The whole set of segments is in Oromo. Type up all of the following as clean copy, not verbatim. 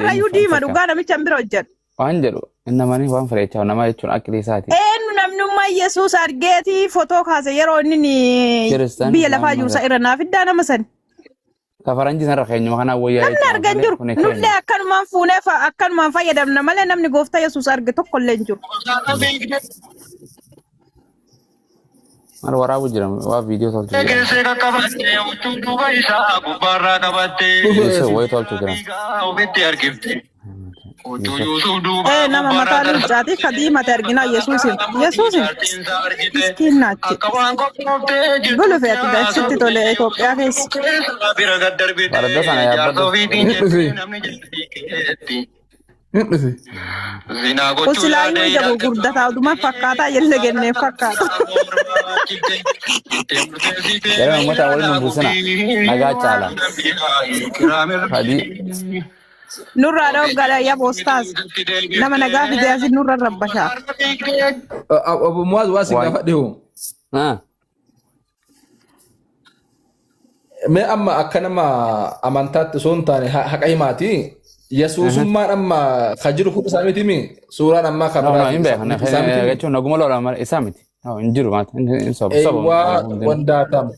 Isaarrayyuu eenyu diima fakkaata. dhugaa namicha hin bira hojjedhu. Waan jedhu inni waan fedhe nama jechuun aqlii isaati. Eenyu namnummaa Yesuus argeetii fotoo kaase yeroo inni Kiristaanni biyya lafaa Islaamummaa jiru isa irra naaf iddaa nama sani. Ka faranjii sanarra keenyuma kanaa wayyaa Namni jechuudha argan malee jiru. kun Nullee keenya. akkanumaan fuunee akkanumaan fayyadamna malee namni gooftaa Yesuus arge tokko illee hin jiru. Maal waraabu jira waa viidiyoo tolchu jira. Geessee qaqqabattee huccuu duuba isaa gubbaarraa qabattee Yusuf wayii tolchu jira. ofitti argifte. Huccuu Yuusuf duuba Ee nama gubbaarraa mataa luuccaatii ka diimate arginaa Yesuusin. Yesuusin. jaartiinsaa argite. Miskiin naachi. Akka waan qophooftee jirtutti Gulufe ati sitti tole Itoophiyaa keessa. keessa bira gad darbite. Farda sana Jaarsa yaabbadhu. ofiitiin Hin dhufe. jettee namni jalatti keetti. Hin dhufe. Zinaa gochuu Usilaayyuu yaadee ija gurguddataa oduma fakkaataa jelle gennee fakkaata. Yeroo uummata waliin hin buusina. Nagaa caala. Fadii. Nurraa dhoggala ya boostaas. Nama nagaa fidee asin nurra rabbashaa. Obbo Muwaaz waa si Waay. gaafadhe hoo. Ah. Mee amma akka nama amantaatti osoo hin taane haqa himaati. Yesuusummaan amma ka jiru kun isaa miti mi? Suuraan ammaa kan No, no, biraati hin beekan. isaa miti mi? Jechuun naguma lola malee isaa miti. No, hin jiru maata. Hin soba. Soba. Eewwaa wandaatam.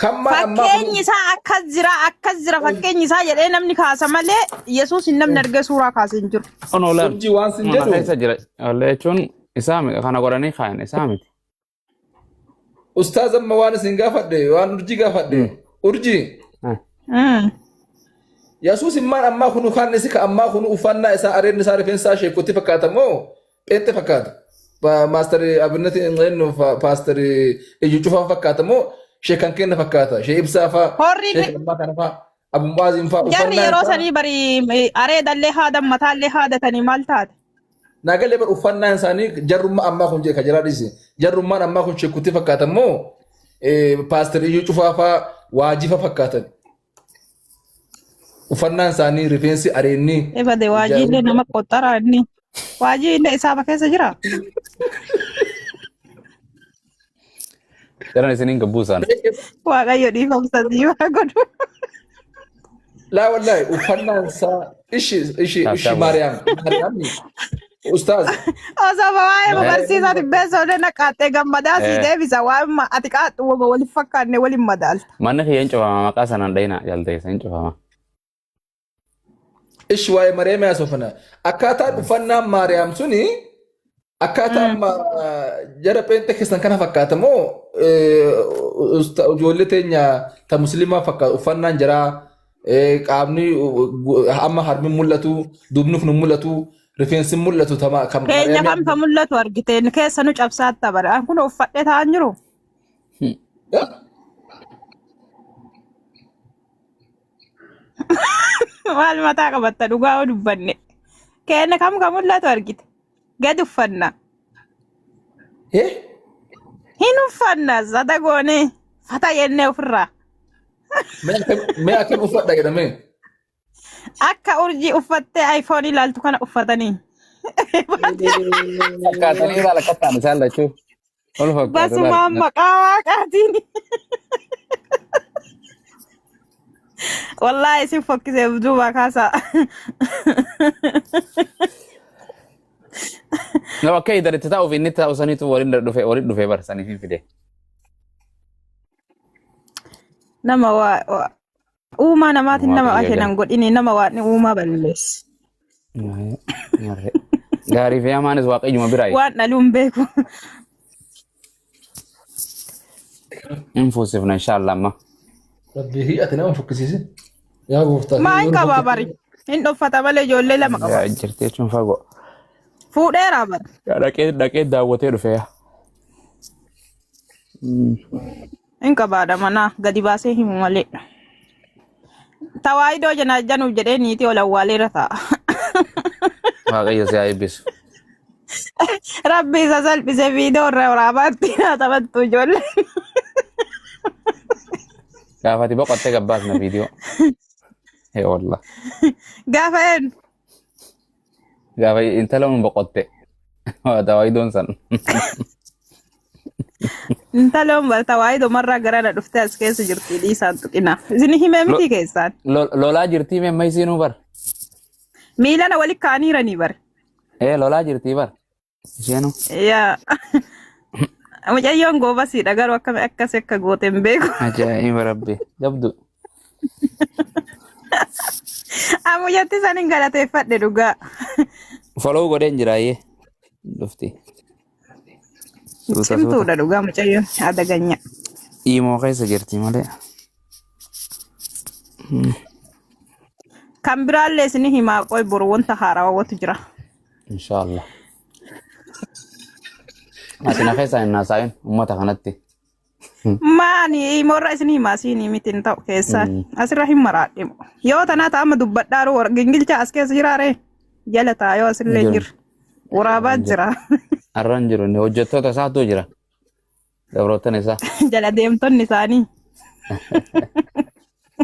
Kan maal ammaa kun Fakkeenyi isaa akkas jira akkas jira fakkeenyi isaa jedhee namni kaasa malee Yesuus hin namni argee suuraa kaase hin jiru. Ono laal. urjii waan sin Mana jedhu keessa jira. Wallee jechuun isaa miti. Kana godhanii kaayan isaa miti. Ustaaz amma waan isin gaafadhe waan urjii gaafadhe urjii Yesuus immaan ammaa kunu kaan isi ka ammaa kunu uffannaa isaa areedni isaa rifeensa isaa sheekotti fakkaata moo pheenxe fakkaata? Maaster Abinati eenyu paaster Iyyuu Cufaa fakkaata moo sheekan kenna fakkaata? Shee Ibsaa faa Horri sheekan ammaa kana faa Abu Mu'aaziin faa jarri uffannaan yeroo isaa sanii bari areedallee haadan mataallee haadatanii maal taate? Nagalee bar uffannaan isaanii jarrummaa ammaa kun jedhe ka jiraa dhiise. Jarrummaan ammaa kun sheekutti fakkaata moo paaster Iyyuu Cufaa faa waajifa fakkaatan? Uffannaan isaanii rifeensi areenni Ebade waajiillee nama qoxxaraa inni. Waajiillee isaaba keessa jira. Jaran isiniin gabbuu isaan. Waaqayyo dhiifamsa siif haa godhu. Laa wallaahi uffannaan isaa ishi ishi ishi Taaptaap Maariyaam Maariyaam ustaaz Osoo waa'ee barsiisaa dhibbeessa olee naqaattee gammadaa sii deebisa waan ati qaadhu wama waliif fakkaanne waliin madaalta. Manni kiyya hin cufama maqaa sanaan dhayina jaldeessa hin cufama. Ishi waa'ee Maariyaam haasofna. Akkaataan uffannaan Maariyaam suni akkaataa amma jara pheenxee keessan kana fakkaata moo ijoollee teenya ta musliimaa fakkaata uffannaan jaraa qaamni amma harmi mul'atu duubni kun mul'atu rifeensi mul'atu tama kan Keenya Maariyaamii kam ka mul'atu argiteen keessa nu cabsaatta bara. Kun uffadhee taa'an jiru. Maal mataa qabatta dhugaa yoo dubbanne. Keenya kam ka mul'atu argite. Gad uffanna. Eh? Hin uffanna zata goonee fata jennee ofirraa. Mee akkam uffadha jedhamee? Akka urjii uffattee iPhone ilaaltu kana uffatanii. Fakkaatanii ilaala akka ta'an isaan lachuu. Ol fakkaatu Basumaan ilaala. maqaa waaqaatiin. Wallaahi isin fokkisee duubaa kaasaa. Nama akka idaritti taa'uuf inni taa'u saniitu waliin dhufe waliin dhufe bar saniif hin fide. Nama waa uumaa namaatiin nama Waaqayyo ashenan godhini nama waaqni uumaa balleesse. Marre. Gaarii fi hamaanis waaqayyuma biraa Waan dhaluun beeku. hin fuusifna inshaallah amma. Rabbi hi'ate nama fokkisiisin. Yaa gooftaa. Maa hin qabaa bari. Hin dhoffata malee ijoollee lama qaba. Yaa jirti jechuun fagoo. Fuudheera bari. Yaa dhaqee dhaqee daawwatee dhufe yaa. Hin qabaadha manaa gadi baasee himu malee. Tawaayidoo janaa januuf jedhee niitii ol awwaaleera ta'a. Waaqayyo si haa eebbisu. Rabbi isa salphise viidiyoo irra waraabaatti haa taphattu ijoollee. Gaafa ati boqottee gabbaasna viidiyoo. Ee wallah. Gaafa eenyu? Gaafa intala hun boqotte. Tawaayidoon san. Intaloon bar tawaayidoo marraa garana dhuftee as keessa jirti dhiisaan tuqina. Isin himee miti keessaan. Lolaa jirtii mee amma isiinuu bar. Miilana wali kaaniiranii bare. Ee lolaa jirtii bar. Isheenu. Yaa. Mucayyoon goobasiidha garuu akkami akkas akka goote hin beeku. Ajaa'iba rabbi. Jabdu. Mucatti san hin galateeffadhe dhugaa. Follow godheen jiraayyee. Dhufti. Suuta suuta. Cimtuudha dhugaa mucayyoon adaganya. Imoo keessa jirti malee. Kan biraallee isin himaa qoy boru wanta haarawaa watu jira. Inshaallah. Ati na keessa hin haasa'in uummata kanatti. Maani imorra isin himaa siinii miti hin ta'u keessaa asirra hin maraadhe. Yoo tanaa ta'ama dubbadhaaru gingilcha as keessa jiraaree jala ta'a yoo asillee Jiru. jira. Waraabaa jira. Har'a hin jiru. Inni hojjettoota isaatu jira. Gabroottan isaa. Jala deemtonni isaanii.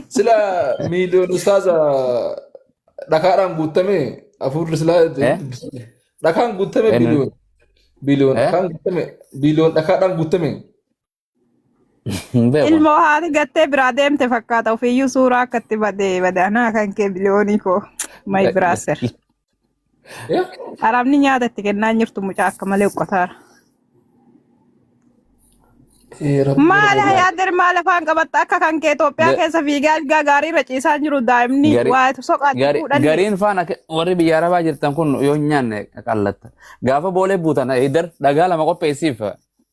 Sila miiliyoon ustaaza dhakaadhaan guutame hafuurri silaa Eh? dhakaan guutame Eenyu? biliyoon biliyoon Eh? dhakaan guutame biliyoon dhakaadhaan guutame Hin beeku. Ilmoo haati gattee biraa deemte fakkaata ofiiyyuu suuraa akkatti badee bade anaa kan kee biliyoonii koo my brother. Eh? Arabni nyaata itti kennaa hin jirtu mucaa akka malee uqqataara. Eh, Rabbi Maali Rabbi. hayaadir maal afaan qabatta akka kan kee Itoophiyaa keessa fiigaa algaa gaarii irra ciisaa hin jiru daa'imni waa soqaatti fuudhanii. Gariin faana warri biyya arabaa jirtan kun yoo hin nyaanne qallatta. Gaafa boolee buutan idar dhagaa lama qopheessiif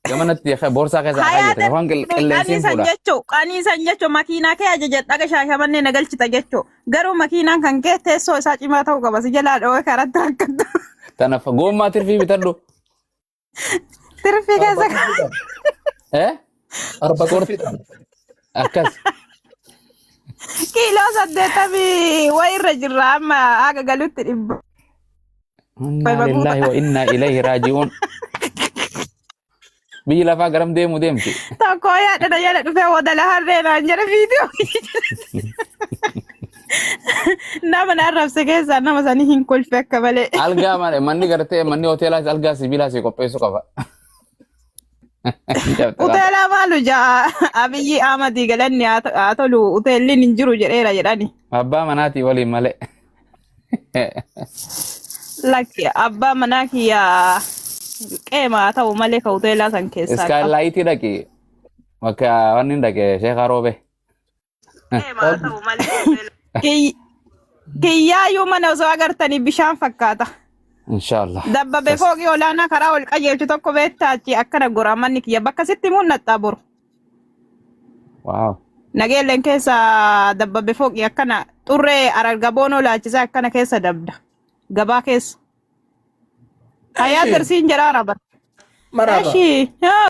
gamanatti boorsaa keessa kaayyatan yookaan qilleensiin Qaniisan fuudha. jechuu qaniisan jechuu makiinaa kee ajajadha dhaga shaashamannee na galchita jechuu garuu makiinaan kan kee teessoo isaa cimaa ta'uu qaba si jalaa dhawee karatti rakkata. Tanaaf gommaa tirfii bitadhu. Tirfii keessa Eh? Arba torfiidhaan. Akkas. kiiloo 80 wayirra jirra amma haga galutti 100. Inna lillahi wa inna ilayhi raaji'uun. Biyyi lafaa garam deemu deemti. Tokko yaadana jala dhufee wadala harree naan jedhe viidiyoo. Nama na arrabse keessaa nama sanii hin kolfe akka malee. Algaa malee manni gartee manni hoteelaas algaa sibiilaa si qopheessuu qaba. Uteelaa maalu jaa Abiyyi Ahmadii galanni haa tolu uteelliin hin jiru jedheera jedhani. Abbaa manaatii waliin malee. Lakki abbaa manaa kiyya qeema haa ta'u malee ka uteelaa san keessaa qaba. Iskaaylaayitii dhaqi. Bakka wanni hin dhaqe Sheekh Roobee. Kiyyaayyuu mana osoo agartanii bishaan fakkaata. Inshaallah. Dabbabe fooqii olaanaa karaa ol qajeelchu tokko beektaa achi akkana goraa manni kiyya bakka sitti mul'atta boru. Waaw. Nageelleen keessa dabbabe fooqii akkana xurree ararga boonoo laalchisaa akkana keessa dabda. Gabaa keessa. Hayaa darsiin jedhaa raba. Maraba. Eshi. Yaa.